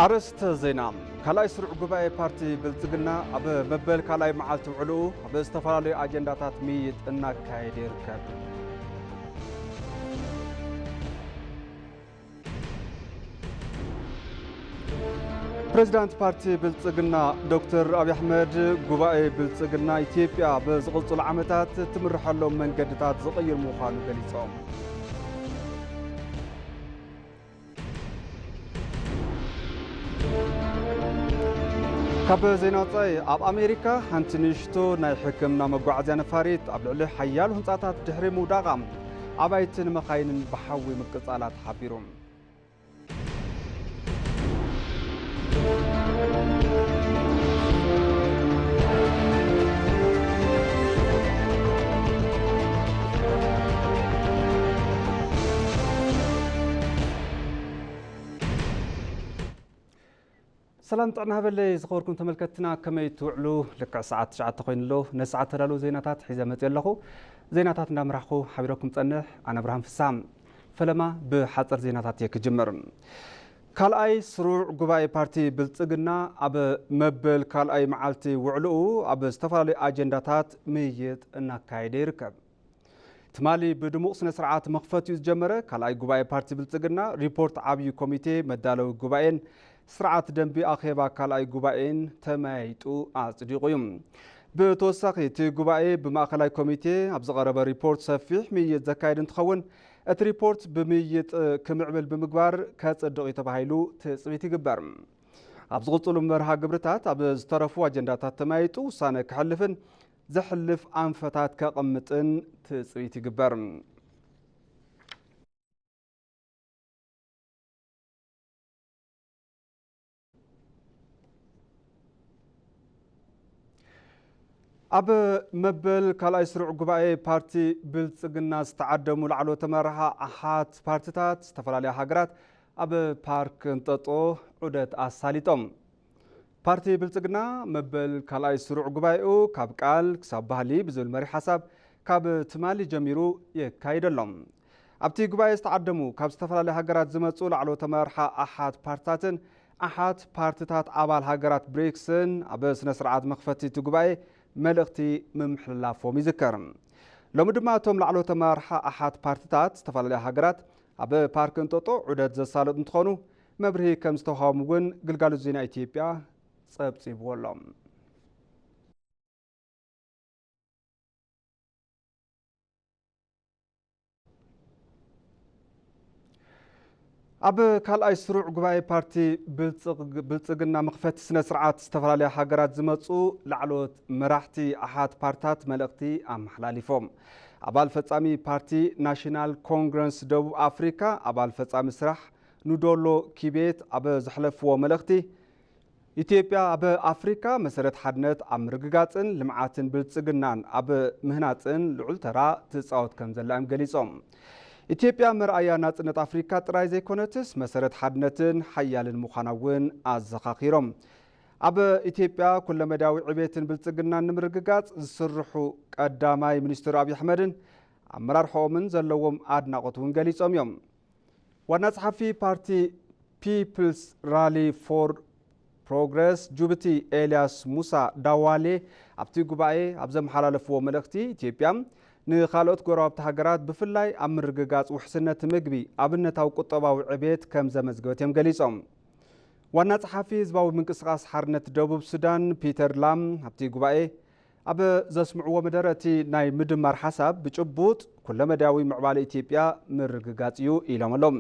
ኣርእስተ ዜና። ካልኣይ ስሩዕ ጉባኤ ፓርቲ ብልጽግና ኣብ መበል ካልኣይ መዓልቲ ውዕልኡ ኣብ ዝተፈላለዩ ኣጀንዳታት ምይይጥ እናካየደ ይርከብ። ፕሬዚዳንት ፓርቲ ብልጽግና ዶክተር ኣብይ ኣሕመድ፣ ጉባኤ ብልጽግና ኢትዮጵያ ብዝቕጽሉ ዓመታት ትምርሐሎም መንገድታት ዝቕይር ምዃኑ ገሊጾም። ካብ ዜና ወጻኢ፣ ኣብ ኣሜሪካ ሓንቲ ንእሽቶ ናይ ሕክምና መጓዓዝያ ነፋሪት ኣብ ልዕሊ ሓያሎ ህንጻታት ድሕሪ ምውዳቓ፣ ኣባይትን መኻይንን ብሓዊ ምቅጻላ ተሓቢሩ። ሰላም ጥዕና ሃበለይ ዝኸበርኩም ተመልከትትና፣ ከመይ ትውዕሉ? ልክዕ ሰዓት ትሽዓተ ኮይኑ ኣሎ። ነዚ ሰዓት ተዳለዉ ዜናታት ሒዘ መፅእ ኣለኹ። ዜናታት እንዳምራሕኩ ሓቢረኩም ፀንሕ ኣነ ኣብርሃም ፍሳም። ፈለማ ብሓፀር ዜናታት እየ ክጅምር። ካልኣይ ስሩዕ ጉባኤ ፓርቲ ብልፅግና ኣብ መበል ካልኣይ መዓልቲ ውዕልኡ ኣብ ዝተፈላለዩ ኣጀንዳታት ምይይጥ እናካየደ ይርከብ። ትማሊ ብድሙቕ ስነ ስርዓት መኽፈቲኡ ዝጀመረ ካልኣይ ጉባኤ ፓርቲ ብልፅግና ሪፖርት ዓብዪ ኮሚቴ መዳለዊ ጉባኤን ስርዓት ደንቢ ኣኼባ ካልኣይ ጉባኤን ተመያይጡ ኣፅዲቑ እዩ። ብተወሳኺ እቲ ጉባኤ ብማእኸላይ ኮሚቴ ኣብ ዝቐረበ ሪፖርት ሰፊሕ ምይይጥ ዘካየድ እንትኸውን፣ እቲ ሪፖርት ብምይይጥ ክምዕብል ብምግባር ከፅድቕ እዩ ተባሂሉ ትፅቢት ይግበር። ኣብ ዝቕፅሉ መርሃ ግብርታት ኣብ ዝተረፉ ኣጀንዳታት ተመያይጡ ውሳነ ክሕልፍን ዘሕልፍ ኣንፈታት ከቐምጥን ትፅቢት ይግበር። ኣብ መበል ካልኣይ ስሩዕ ጉባኤ ፓርቲ ብልጽግና ዝተዓደሙ ላዕለዎት ኣመራርሓ ኣሓት ፓርትታት ዝተፈላለያ ሃገራት ኣብ ፓርክ እንጠጦ ዑደት ኣሳሊጦም። ፓርቲ ብልጽግና መበል ካልኣይ ስሩዕ ጉባኤኡ ካብ ቃል ክሳብ ባህሊ ብዝብል መሪሕ ሓሳብ ካብ ትማሊ ጀሚሩ የካይደሎም። ኣብቲ ጉባኤ ዝተዓደሙ ካብ ዝተፈላለያ ሃገራት ዝመጹ ላዕለዎት ኣመራርሓ ኣሓት ፓርትታትን ኣሓት ፓርትታት ኣባል ሃገራት ብሪክስን ኣብ ስነ ስርዓት መኽፈቲ እቲ ጉባኤ መልእኽቲ ምምሕልላፎም ይዝከር። ሎሚ ድማ እቶም ላዕለዎት ኣመራርሓ ኣሓት ፓርትታት ዝተፈላለያ ሃገራት ኣብ ፓርክ እንጦጦ ዑደት ዘሳለጡ እንትኾኑ፣ መብርሂ ከም ዝተውሃቦም እውን ግልጋሎት ዜና ኢትዮጵያ ጸብጺብዎ ኣሎ። ኣብ ካልኣይ ስሩዕ ጉባኤ ፓርቲ ብልጽግ-፣ ብልጽግና መኽፈቲ ስነ ስርዓት ዝተፈላለያ ሃገራት ዝመጹ ላዕለዎት መራሕቲ ኣሓት ፓርትታት መልእኽቲ ኣመሓላሊፎም። ኣባል ፈጻሚ ፓርቲ ናሽናል ኮንግረስ ደቡብ ኣፍሪካ ኣባል ፈጻሚ ስራሕ ኑዶሎ ኪቤት ኣብ ዘሕለፍዎ መልእኽቲ፣ ኢትዮጵያ ኣብ ኣፍሪካ መሰረት ሓድነት ኣብ ምርግጋጽን ልምዓትን ብልጽግናን ኣብ ምህናጽን ልዑል ተራ ትጻወት ከም ዘላ እዮም ገሊጾም። ኢትዮጵያ መርኣያ ናጽነት ኣፍሪካ ጥራይ ዘይኮነትስ መሰረት ሓድነትን ሓያልን ምዃና እውን ኣዘኻኺሮም። ኣብ ኢትዮጵያ ኩለመዳያዊ ዕቤትን ብልጽግናን ንምርግጋጽ ዝስርሑ ቀዳማይ ሚኒስትር ኣብይ ኣሕመድን ኣመራርሓኦምን ዘለዎም ኣድናቖት እውን ገሊጾም እዮም። ዋና ጸሓፊ ፓርቲ ፒፕልስ ራሊ ፎር ፕሮግረስ ጁብቲ ኤልያስ ሙሳ ዳዋሌ ኣብቲ ጉባኤ ኣብ ዘመሓላለፍዎ መልእኽቲ፣ ኢትዮጵያ ንኻልኦት ጎረባብቲ ሃገራት ብፍላይ ኣብ ምርግጋጽ ውሕስነት ምግቢ ኣብነታዊ ቁጠባዊ ዕቤት ከም ዘመዝገበት እዮም ገሊጾም። ዋና ጸሓፊ ህዝባዊ ምንቅስቓስ ሓርነት ደቡብ ሱዳን ፒተር ላም ኣብቲ ጉባኤ ኣብ ዘስምዕዎ መደረ፣ እቲ ናይ ምድማር ሓሳብ ብጭቡጥ ኩለመዳያዊ ምዕባለ ኢትዮጵያ ምርግጋጽ እዩ ኢሎም ኣለዉ።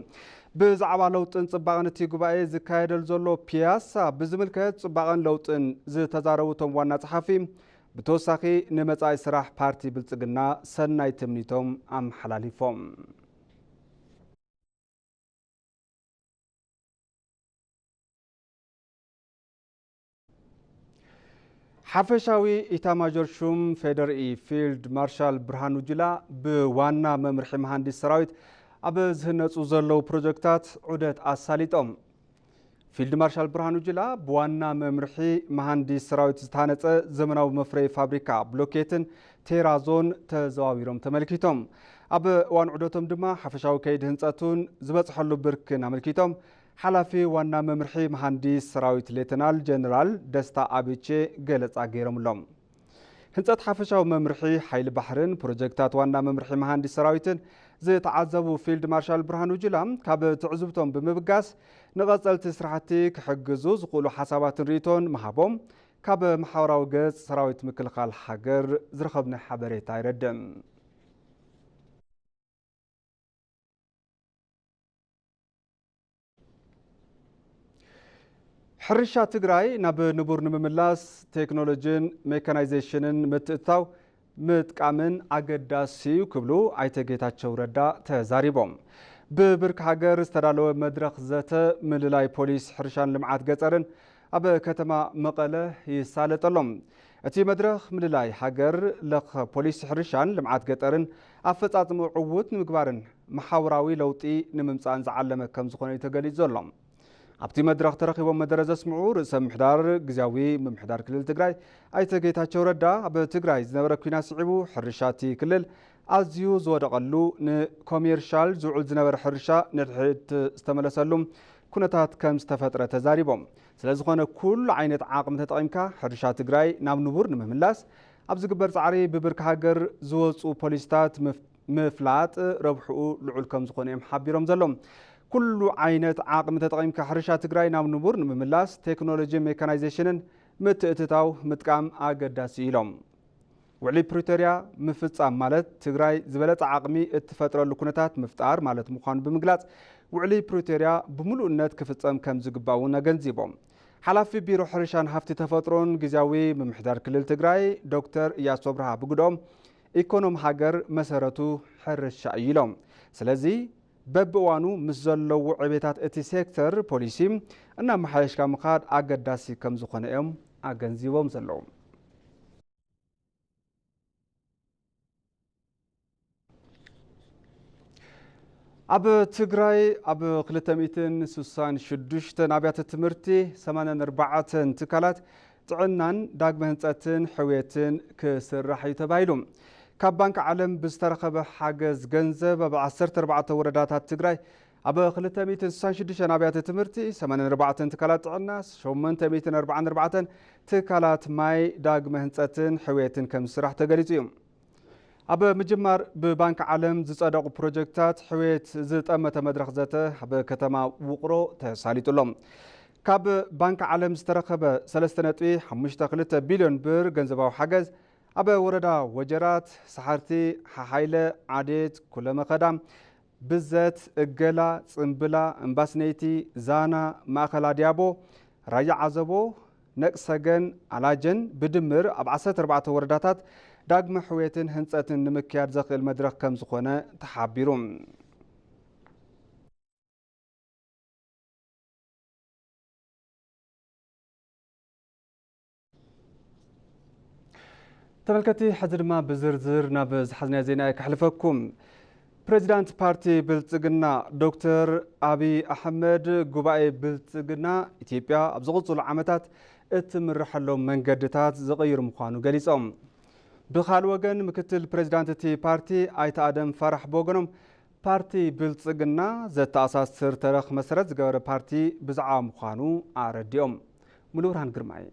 ብዛዕባ ለውጥን ጽባቐን እቲ ጉባኤ ዝካየደሉ ዘሎ ፒያሳ ብዝምልከት ጽባቐን ለውጥን ዝተዛረቡ እቶም ዋና ጸሓፊ፣ ብተወሳኺ ንመጻኢ ስራሕ ፓርቲ ብልጽግና ሰናይ ትምኒቶም ኣመሓላሊፎም። ሓፈሻዊ ኢታማዦር ሹም ፌዴሪኢ ፊልድ ማርሻል ብርሃኑ ጁላ ብዋና መምርሒ መሃንዲስ ሰራዊት ኣብ ዝህነፁ ዘለዉ ፕሮጀክታት ዑደት ኣሳሊጦም። ፊልድ ማርሻል ብርሃኑ ጁላ ብዋና መምርሒ መሃንዲስ ሰራዊት ዝተሃነፀ ዘመናዊ መፍረዪ ፋብሪካ ብሎኬትን ቴራዞን ተዘዋዊሮም ተመልኪቶም። ኣብ እዋን ዑደቶም ድማ ሓፈሻዊ ከይዲ ህንፀቱን ዝበፅሐሉ ብርክን ኣመልኪቶም ሓላፊ ዋና መምርሒ መሃንዲስ ሰራዊት ሌተናል ጀነራል ደስታ ኣቢቼ ገለጻ ገይሮምሎም። ህንጸት ሓፈሻዊ መምርሒ ሓይሊ ባሕርን ፕሮጀክታት ዋና መምርሒ መሃንዲስ ሰራዊትን ዝተዓዘቡ ፊልድ ማርሻል ብርሃኑ ጁላ፣ ካብ ትዕዝብቶም ብምብጋስ ንቐጸልቲ ስራሕቲ ክሕግዙ ዝኽእሉ ሓሳባትን ርእይቶን ምሃቦም፣ ካብ መሓውራዊ ገጽ ሰራዊት ምክልኻል ሃገር ዝረኸብናዮ ሓበሬታ የረድእ። ሕርሻ ትግራይ ናብ ንቡር ንምምላስ ቴክኖሎጂን ሜካናይዜሽንን ምትእትታው ምጥቃምን ኣገዳሲ እዩ ክብሉ ኣይተ ጌታቸው ረዳ ተዛሪቦም። ብብርኪ ሃገር ዝተዳለወ መድረኽ ዘተ ምልላይ ፖሊስ ሕርሻን ልምዓት ገጠርን ኣብ ከተማ መቐለ ይሳለጥ ኣሎ። እቲ መድረኽ ምልላይ ሃገር ለኸ ፖሊሲ ሕርሻን ልምዓት ገጠርን ኣፈጻጽምኡ ዕዉት ንምግባርን መሓውራዊ ለውጢ ንምምጻእን ዝዓለመ ከም ዝኾነ እዩ ተገሊጹ ዘሎ። ኣብቲ መድረኽ ተረኺቦም መደረ ዘስምዑ ርእሰ ምምሕዳር ግዝያዊ ምምሕዳር ክልል ትግራይ ኣይተ ጌታቸው ረዳ፣ ኣብ ትግራይ ዝነበረ ኲናት ስዒቡ ሕርሻ እቲ ክልል ኣዝዩ ዝወደቐሉ፣ ንኮሜርሻል ዝውዕል ዝነበረ ሕርሻ ንድሕሪት ዝተመለሰሉ ኩነታት ከም ዝተፈጥረ ተዛሪቦም። ስለዝኾነ ኩሉ ዓይነት ዓቕሚ ተጠቒምካ ሕርሻ ትግራይ ናብ ንቡር ንምምላስ ኣብ ዝግበር ጻዕሪ ብብርኪ ሃገር ዝወፁ ፖሊሲታት ምፍ-፣ ምፍላጥ ረብሕኡ ልዑል ከም ዝኾነ እዮም ሓቢሮም ዘለዉ። ኩሉ ዓይነት ዓቕሚ ተጠቒምካ ሕርሻ ትግራይ ናብ ንቡር ንምምላስ ቴክኖሎጂን ሜካናይዜሽንን ምትእትታው ምጥቃም ኣገዳሲ እዩ ኢሎም። ውዕሊ ፕሪቶርያ ምፍጻም ማለት ትግራይ ዝበለጸ ዓቕሚ እትፈጥረሉ ኩነታት ምፍጣር ማለት ምዃኑ ብምግላጽ፣ ውዕሊ ፕሪቶርያ ብምሉእነት ክፍጸም ከም ዝግባእ እውን ኣገንዚቦም። ሓላፊ ቢሮ ሕርሻን ሃፍቲ ተፈጥሮን ግዝያዊ ምምሕዳር ክልል ትግራይ ዶክተር እያሱ ኣብርሃ ብግድኦም፣ ኢኮኖሚ ሃገር መሰረቱ ሕርሻ እዩ ኢሎም። ስለዚ በብእዋኑ ምስ ዘለዉ ዕቤታት እቲ ሴክተር ፖሊሲ እናመሓየሽካ ምኻድ ኣገዳሲ ከም ዝኾነ እዮም ኣገንዚቦም ዘለዉ። ኣብ ትግራይ ኣብ ክልተ ሚእትን ስሳን ሽዱሽተን ኣብያተ ትምህርቲ ሰማንያን ኣርባዕተን ትካላት ጥዕናን ዳግመ ህንፀትን ሕውየትን ክስራሕ እዩ ተባሂሉ። ካብ ባንክ ዓለም ብዝተረኸበ ሓገዝ ገንዘብ ኣብ ዓሰርተ ኣርባዕተ ወረዳታት ትግራይ ኣብ ክልተ ሚእትን ስሳን ሽዱሽተን ኣብያተ ትምህርቲ፣ ሰማንያን ኣርባዕተን ትካላት ጥዕና፣ ሸሞንተ ሚእትን ኣርባዓን ኣርባዕተን ትካላት ማይ ዳግመ ህንፀትን ሕውየትን ከም ዝስራሕ ተገሊጹ እዩ። ኣብ ምጅማር ብባንክ ዓለም ዝጸደቑ ፕሮጀክትታት ሕውየት ዝጠመተ መድረኽ ዘተ ኣብ ከተማ ውቕሮ ተሳሊጡ ኣሎ። ካብ ባንክ ዓለም ዝተረኸበ ሰለስተ ነጥቢ ሓሙሽተ ክልተ ቢልዮን ብር ገንዘባዊ ሓገዝ ኣብ ወረዳ ወጀራት፣ ሰሓርቲ፣ ሓሓይለ፣ ዓዴት፣ ኩለመኸዳ፣ ብዘት፣ እገላ፣ ጽምብላ፣ እምባስነይቲ፣ ዛና፣ ማእኸል ኣድያቦ፣ ራያ ዓዘቦ፣ ነቅሰገን፣ ኣላጀን ብድምር ኣብ ዓሰርተ ኣርባዕተ ወረዳታት ዳግመ ሕውየትን ህንጸትን ንምክያድ ዘኽእል መድረኽ ከም ዝኾነ ተሓቢሩ። ተመልከቲ፣ ሕዚ ድማ ብዝርዝር ናብ ዝሓዝናዮ ዜና እየ ከሕልፈኩም። ፕሬዚዳንት ፓርቲ ብልጽግና ዶክተር ኣብይ ኣሕመድ ጉባኤ ብልጽግና ኢትዮጵያ ኣብ ዝቕጽሉ ዓመታት እትምርሐሎም መንገድታት ዝቕይር ምዃኑ ገሊጾም። ብኻልእ ወገን ምክትል ፕሬዚዳንት እቲ ፓርቲ ኣይተ ኣደም ፋራሕ ብወገኖም ፓርቲ ብልጽግና ዘተኣሳስር ተረኽ መሰረት ዝገበረ ፓርቲ ብዛዕባ ምዃኑ ኣረዲኦም። ሙሉብርሃን ግርማይ።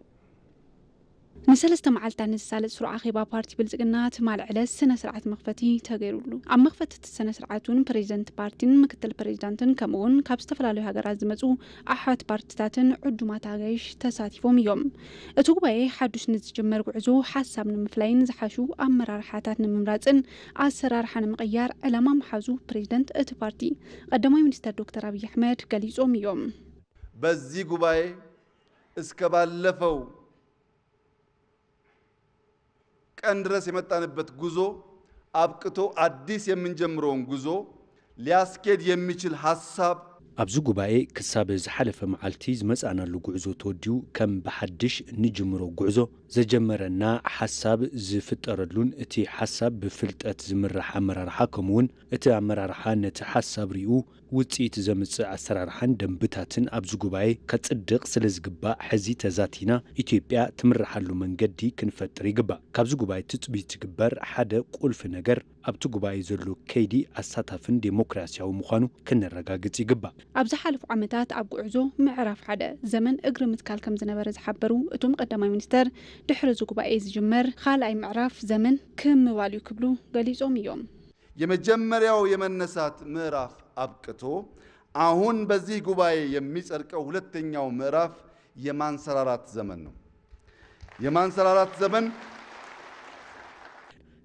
ንሰለስተ መዓልታት ንዝሳለጥ ስሩዕ ኣኼባ ፓርቲ ብልጽግና ትማሊ ዕለት ስነ ስርዓት መኽፈቲ ተገይሩሉ። ኣብ መኽፈቲ እቲ ስነ ስርዓት እውን ፕሬዚደንት ፓርቲን ምክትል ፕሬዚዳንትን ከምኡ እውን ካብ ዝተፈላለዩ ሃገራት ዝመጹ ኣሓት ፓርቲታትን ዕዱማት ኣጋይሽ ተሳቲፎም እዮም። እቲ ጉባኤ ሓዱሽ ንዝጅመር ጉዕዞ ሓሳብ ንምፍላይን ዝሓሹ ኣመራርሓታት ንምምራጽን ኣሰራርሓ ንምቕያር ዕላማ ምሓዙ ፕሬዚደንት እቲ ፓርቲ ቀዳማይ ሚኒስተር ዶክተር ኣብይ ኣሕመድ ገሊጾም እዮም። በዚህ ጉባኤ እስከ ባለፈው ቀን ድረስ የመጣንበት ጉዞ አብቅቶ አዲስ የምንጀምረውን ጉዞ ሊያስኬድ የሚችል ሐሳብ ኣብዚ ጉባኤ ክሳብ ዝሓለፈ መዓልቲ ዝመጻእናሉ ጉዕዞ ተወዲኡ ከም ብሓድሽ እንጅምሮ ጉዕዞ ዘጀመረና ሓሳብ ዝፍጠረሉን እቲ ሓሳብ ብፍልጠት ዝምራሕ ኣመራርሓ ከምኡውን እቲ ኣመራርሓ ነቲ ሓሳብ ሪኡ ውፅኢት ዘምፅእ ኣሰራርሓን ደንብታትን ኣብዚ ጉባኤ ከፅድቕ ስለዝግባእ ሕዚ ተዛቲና ኢትዮጵያ ትምርሓሉ መንገዲ ክንፈጥር ይግባእ። ካብዚ ጉባኤ ትፅቢት ዝግበር ሓደ ቁልፊ ነገር ኣብቲ ጉባኤ ዘሎ ከይዲ ኣሳታፍን ዴሞክራሲያዊ ምዃኑ ክነረጋግጽ ይግባእ። ኣብ ዝሓለፉ ዓመታት ኣብ ጉዕዞ ምዕራፍ ሓደ ዘመን እግሪ ምትካል ከም ዝነበረ ዝሓበሩ እቶም ቀዳማይ ሚኒስተር፣ ድሕሪ እዚ ጉባኤ ዝጅመር ካልኣይ ምዕራፍ ዘመን ክምባል እዩ ክብሉ ገሊጾም እዮም። የመጀመሪያው የመነሳት ምዕራፍ አብቅቶ አሁን በዚህ ጉባኤ የሚጸድቀው ሁለተኛው ምዕራፍ የማንሰራራት ዘመን ነው። የማንሰራራት ዘመን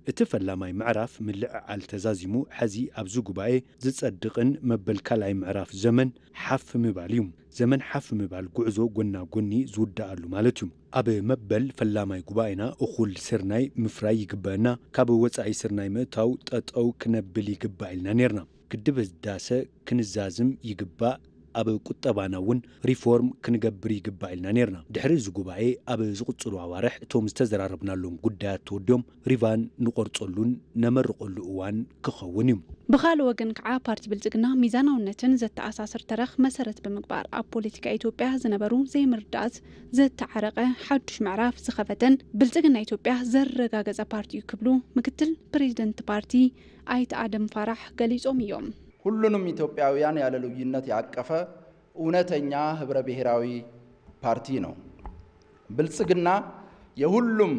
እቲ ፈላማይ ምዕራፍ ምልዕዓል ተዛዚሙ፣ ሕዚ ኣብዚ ጉባኤ ዝጸድቕን መበል ካልኣይ ምዕራፍ ዘመን ሓፍ ምባል እዩ። ዘመን ሓፍ ምባል ጉዕዞ ጎና ጎኒ ዝውድኣሉ ማለት እዩ። ኣብ መበል ፈላማይ ጉባኤና እኹል ስርናይ ምፍራይ ይግበአና፣ ካብ ወጻኢ ስርናይ ምእታው ጠጠው ክነብል ይግባእ ኢልና ነርና። ግድብ ህዳሰ ክንዛዝም ይግባእ፣ ኣብ ቁጠባና እውን ሪፎርም ክንገብር ይግባእ ኢልና ነርና። ድሕሪ እዚ ጉባኤ ኣብ ዝቕጽሉ ኣዋርሕ እቶም ዝተዘራረብናሎም ጉዳያት ተወዲኦም ሪቫን ንቆርጸሉን ነመርቐሉ እዋን ክኸውን እዩ። ብኻልእ ወገን ከዓ ፓርቲ ብልፅግና ሚዛናውነትን ዘተኣሳስር ተረኽ መሰረት ብምግባር ኣብ ፖለቲካ ኢትዮጵያ ዝነበሩ ዘይምርዳእት ዘተዓረቐ ሓዱሽ ምዕራፍ ዝኸፈተን ብልፅግና ኢትዮጵያ ዘረጋገፀ ፓርቲ እዩ ክብሉ ምክትል ፕሬዚደንት ፓርቲ ኣይተ ኣደም ፋራሕ ገሊፆም እዮም። ሁሉንም ኢትዮጵያውያን ያለ ልዩነት ያቀፈ እውነተኛ ህብረ ብሔራዊ ፓርቲ ነው። ብልጽግና የሁሉም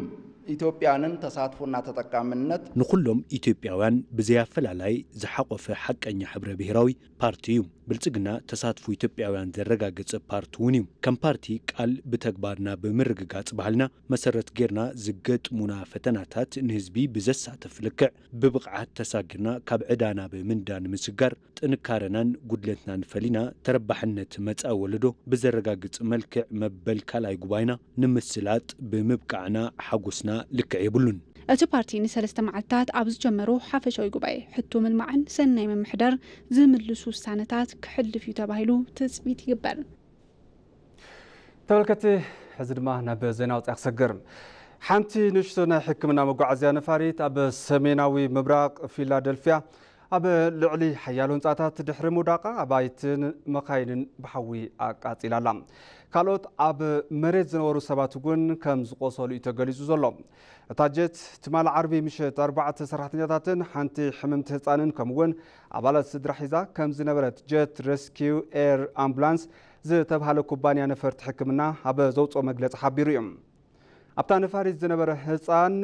ኢትዮጵያንን ተሳትፎና ተጠቃሚነት ንኹሎም ኢትዮጵያውያን ብዘይ ኣፈላላይ ዝሓቆፈ ሓቀኛ ሕብረ ብሔራዊ ፓርቲ እዩ። ብልጽግና ተሳትፎ ኢትዮጵያውያን ዘረጋገጸ ፓርቲ እውን እዩ። ከም ፓርቲ ቃል ብተግባርና ብምርግጋጽ ባህልና መሰረት ጌርና ዝገጥሙና ፈተናታት ንህዝቢ ብዘሳተፍ ልክዕ ብብቕዓት ተሳጊርና ካብ ዕዳ ናብ ምንዳ ንምስጋር ጥንካረናን ጉድለትናን ፈሊና ተረባሕነት መጻኢ ወለዶ ብዘረጋግጽ መልክዕ መበል ካልኣይ ጉባኤና ንምስላጥ ብምብቃዕና ሓጎስና ልክዕ የብሉን። እቲ ፓርቲ ንሰለስተ መዓልታት ኣብ ዝጀመሮ ሓፈሻዊ ጉባኤ ሕቶ ምልማዕን ሰናይ ምምሕዳር ዝምልሱ ውሳነታት ክሕልፍ እዩ ተባሂሉ ትጽቢት ይግበር። ተመልከቲ ሕዚ ድማ ናብ ዜና ወፃኢ ክሰግር። ሓንቲ ንእሽቶ ናይ ሕክምና መጓዓዝያ ነፋሪት ኣብ ሰሜናዊ ምብራቕ ፊላደልፊያ ኣብ ልዕሊ ሓያሎ ህንፃታት ድሕሪ ምውዳቓ ኣባይትን መኻይንን ብሓዊ ኣቃፂላ ኣላ። ካልኦት ኣብ መሬት ዝነበሩ ሰባት እውን ከም ዝቆሰሉ እዩ ተገሊፁ ዘሎ። እታ ጀት ትማሊ ዓርቢ ምሸት ኣርባዕተ ሰራሕተኛታትን ሓንቲ ሕምምቲ ህፃንን ከምኡውን ኣባላት ስድራ ሒዛ ከም ዝነበረት ጀት ሬስኪው ኤር ኣምቡላንስ ዝተብሃለ ኩባንያ ነፈርቲ ሕክምና ኣብ ዘውፅኦ መግለፂ ሓቢሩ እዩ። ኣብታ ነፋሪት ዝነበረ ህፃን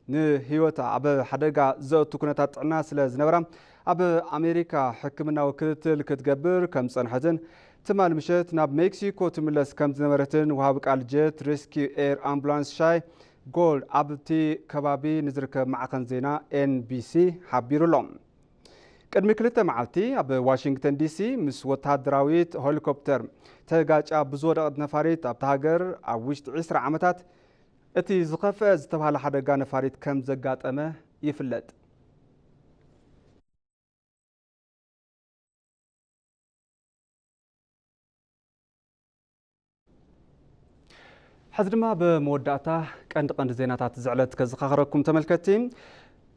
ንህይወታ ኣብ ሓደጋ ዘእቱ ኩነታት ጥዕና ስለ ዝነበራ ኣብ ኣሜሪካ ሕክምናዊ ክትትል ክትገብር ከም ዝፀንሐትን ትማል ምሸት ናብ ሜክሲኮ ትምለስ ከም ዝነበረትን ወሃቢ ቃል ጀት ሬስኪው ኤር ኣምቡላንስ ሻይ ጎልድ ኣብቲ ከባቢ ንዝርከብ ማዕኸን ዜና ኤንቢሲ ሓቢሩ ኣሎ። ቅድሚ ክልተ መዓልቲ ኣብ ዋሽንግተን ዲሲ ምስ ወተሃደራዊት ሄሊኮፕተር ተጋጫ ብዝወደቐት ነፋሪት ኣብታ ሃገር ኣብ ውሽጢ ዕስራ ዓመታት እቲ ዝኸፍአ ዝተባህለ ሓደጋ ነፋሪት ከም ዘጋጠመ ይፍለጥ። ሕዚ ድማ ብመወዳእታ ቀንዲ ቀንዲ ዜናታት ዝዕለት ከዘኻኽረኩም ተመልከትቲ።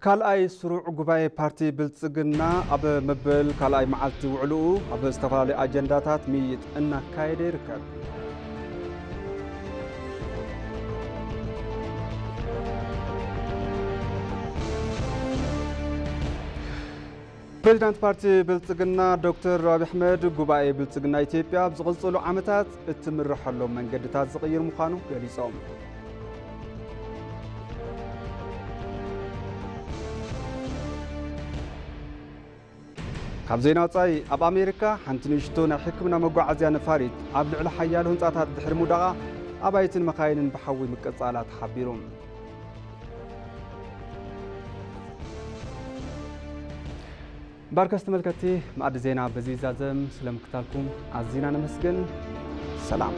ካልኣይ ስሩዕ ጉባኤ ፓርቲ ብልጽግና ኣብ መበል ካልኣይ መዓልቲ ውዕልኡ ኣብ ዝተፈላለዩ ኣጀንዳታት ምይይጥ እናካየደ ይርከብ። ፕሬዚዳንት ፓርቲ ብልጽግና ዶክተር ኣብይ ኣሕመድ ጉባኤ ብልጽግና ኢትዮጵያ ኣብ ዝቕጽሉ ዓመታት እትምርሐሎም መንገድታት ዝቕይር ምዃኑ ገሊጾም። ካብ ዜና ወጻኢ፣ ኣብ ኣሜሪካ ሓንቲ ንእሽቶ ናይ ሕክምና መጓዓዝያ ነፋሪት ኣብ ልዕሊ ሓያሎ ህንጻታት ድሕሪ ምውዳቓ ኣባይትን መኻይንን ብሓዊ ምቅጻላ ተሓቢሩ። ባርከስ ተመልከትቲ፣ ማዕዲ ዜና በዚ ይዛዘም። ስለ ምክታልኩም ኣዚና ነመስግን። ሰላም።